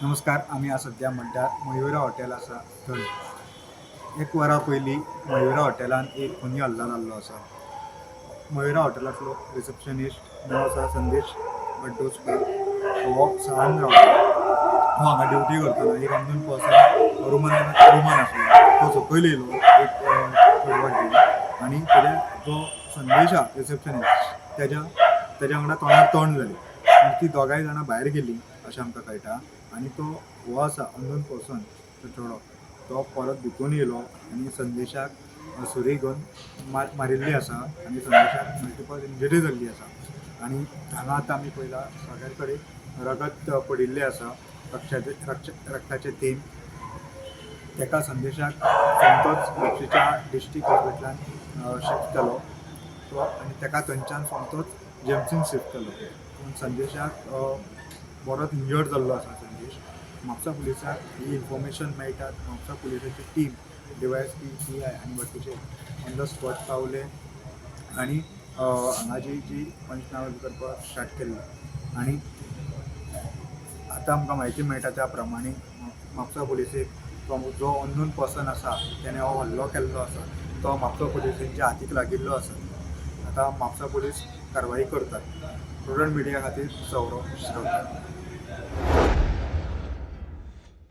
नमस्कार. आमी आज सद्या म्हणटा मयुरा हॉटेल आसा थंय. एक वरां पयलीं मयुरा हॉटेलान एक खुनी हल्लो जाल्लो आसा. मयुरा हॉटेलांतलो रिसेप्शनिस्ट, नांव आसा संदेश बड्डोसकर, हो सालान रावता. हो हांगा ड्युटी करतालो. एक अननोन पर्सन रुमान रुमान आसलो. तो सकयल येयलो एक चेडवाक घेवन आनी तेज्या जो संदेश आहा रिसेप्शनिस्ट, तेज्या वांगडा तोंडार तोंड जालें आनी ती दोगांय जाणां भायर गेलीं अशें आमकां कळटा. आनी तो हो आसा अननोन पर्सन, तो चेडो, तो परत भितून येयलो आनी संदेशाक सुरी घेवन मारिल्ली आसा आनी संदेशाक मल्टिपल इंजरी जाल्ली आसा. आनी हांगा आतां आमी पळयला, सगळ्या कडेन रगत पडिल्लें आसा, रक्ताचे थेंब. ताका संदेशाक सोमतोच म्हापशेच्या डिस्ट्रिक्ट हॉस्पिटलान शिफ्ट केलो तो आनी ताका थंयच्यान सोमतोच जेएमसीन शिफ्ट केलो. पूण संदेशाक बरोच इंजर्ड जाल्लो आसा संदेश. म्हापसा पुलिसाक ही इन्फॉर्मेशन मेळटात म्हापसा पुलिसाची टीम, डीवायएसपी, पीआय आनी बाकीचे ऑन the spot पावले आनी हांगा जी जी पंचनामा बी करपाक स्टार्ट केल्लो. आनी आतां आमकां म्हायती मेळटा त्या प्रमाणे म्हापसा पुलिसेक तो जो अननोन पर्सन आसा, तेणे हो हल्लो केल्लो आसा, तो म्हापसा पुलिसांच्या हातीक लागिल्लो आसा. आतां म्हापसा पुलीस कारवाई करतात. प्रुडंट मिडिया खातीर सौरव शिरोडकर.